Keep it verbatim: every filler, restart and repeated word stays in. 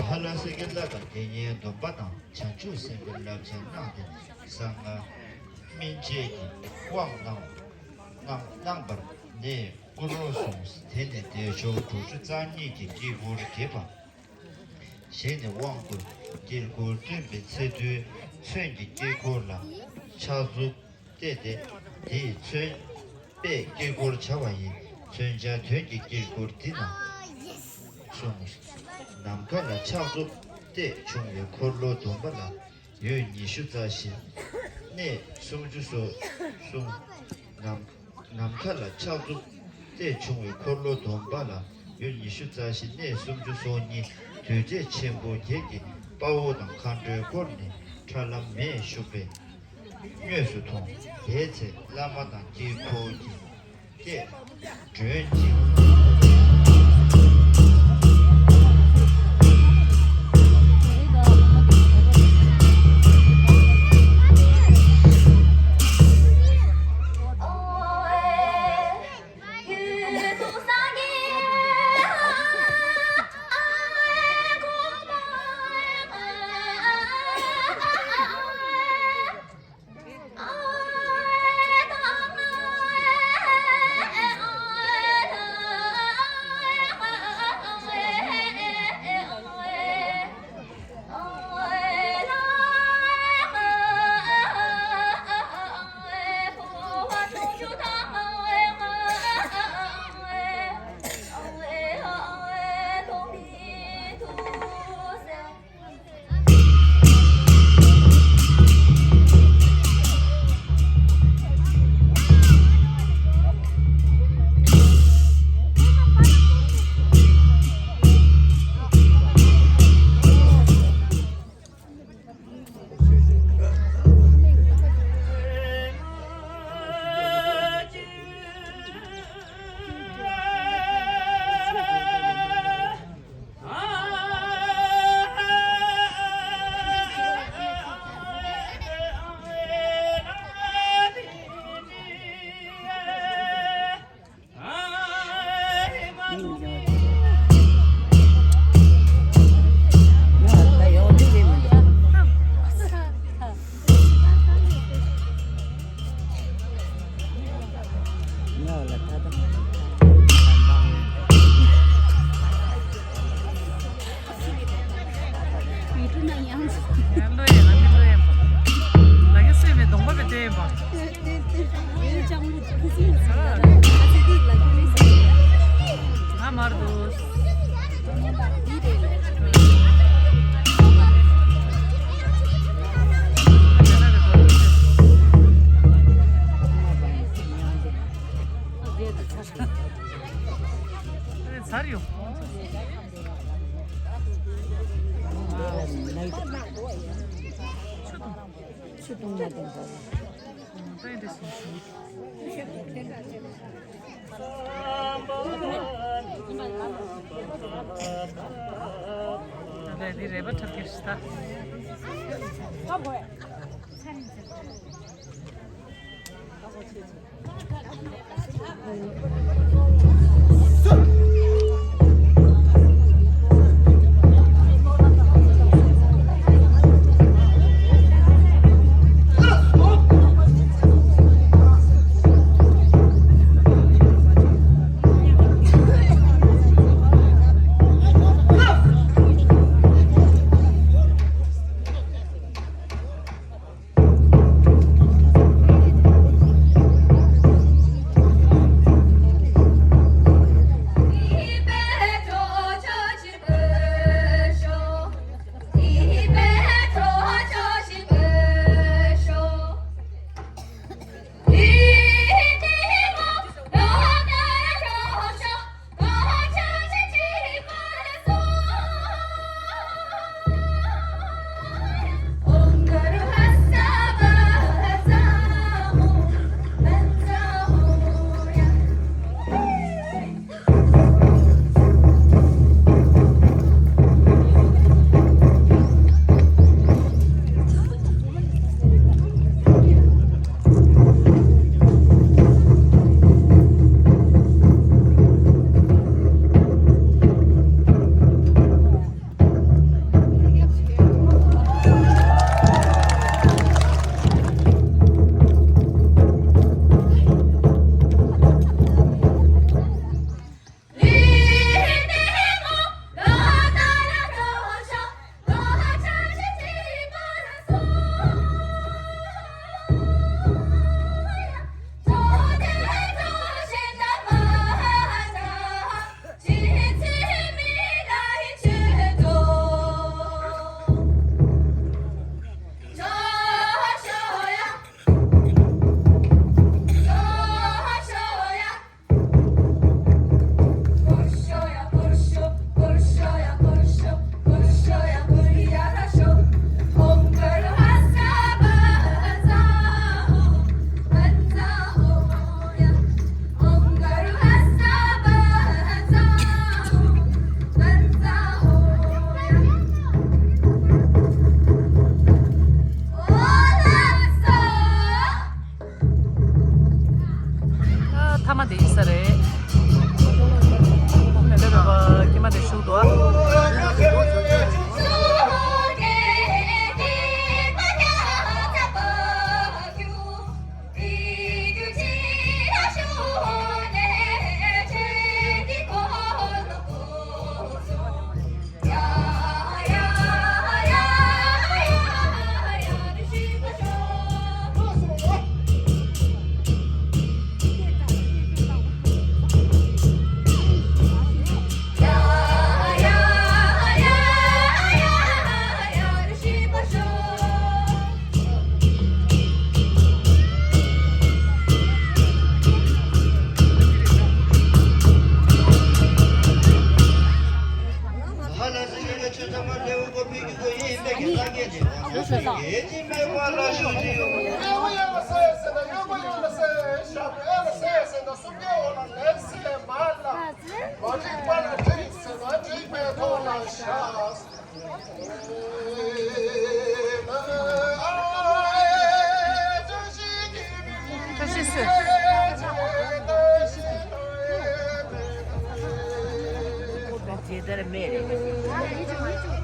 ཧ་ལ་སེ་གེ་ལ་དང་དགེ་བསྙེན་སྡོམ་པ་དང་བྱང་ཆུབ་སེམས་དཔའི་བསླབ་བྱ་གནང་སྟེ་གསང་སྔགས་སྨིན་བྱེད་ཀྱི་དབང་གནང་། གནང་གནང་བར་གནས་བསྐུལ་རོ་གསུངས། དེ་ནས་བདེ་མཆོག་དྲུག་ཅུ་རྩ་གཉིས་ཀྱི་དཀྱིལ་འཁོར་རྒྱས་པ། ཞལ་ནས་དབང་བསྐུར། དཀྱིལ་འཁོར་བསྐྲུན་པའི་ཚེ་དུས་མཚོན་གྱི་དཀྱིལ་འཁོར་ལ་ཕྱག་མཛུབ་གཏད་དེ། འདི་ཡིས་མཚོན་པས་དཀྱིལ་འཁོར་བྱ་བ་ཡིན། མཚོན་བྱ་དོན་གྱི་དཀྱིལ་འཁོར་འདི་ན་གསུངས། ནམ་མཁའ་ལ་ཕྱག་མཛུབ་གཏད་བྱུང་བའི་འཁོར་ལོ་སྡོམ་པ་ལ། ཡོད་ཉི་ཤུ་རྩ་བཞི། གནས་སུམ་ཅུ་སོ་གསུམ། ནམ་ནམ་མཁའ་ལ་ཕྱག་མཛུབ་གཏད་བྱུང་བའི་འཁོར་ལོ་སྡོམ་པ་ལ། ཡུལ་ཉི་ཤུ་རྩ་བཞི་གནས་སུམ་ཅུ་སོ་གཉིས། འདུས་བྱས་ཆེན་པོ་བརྒྱད་ཀྱི་དཔའ་བོ་དང་མཁའ་འགྲོས་བསྐོར་ནས་ཁྲ་ལམ་མེས་བཞུགས་པའི་དངོས་སུ་མཐོང་། དེའི་ཚེ་བླ་མ་དང་དཀྱིལ་འཁོར་གྱི་སྐད་སྒྲོན་ཅིང་། ཡུལ་གྲུ་ན་ཡང་། ཡང་ལོས་ཡིན་ང་མི་ལོས་ཡིན་པ། ང་གི་སེམས་པའི་གདོང་པ་བའི་ལྟོས་ཡིན་པ། ང་མར་འདུག་ཚར་ཡོང་། ཆུ་བཏུང་ན་དེ་འདྲ། ད་ལྟ་འདི་རེ་བ་འཁྲབ་ཀྱི་རེད་ད། སྐྱེས་མ་དེ་ཡིན་ས་རེད། མེ་ལེ་རོ་པ་སྐྱེས་མ་དེ་བཞུགས་འདུག་ཨ། བཀྲ་ཤིས་སོ། ཇི་ལྟར་སྨྲས་རེད།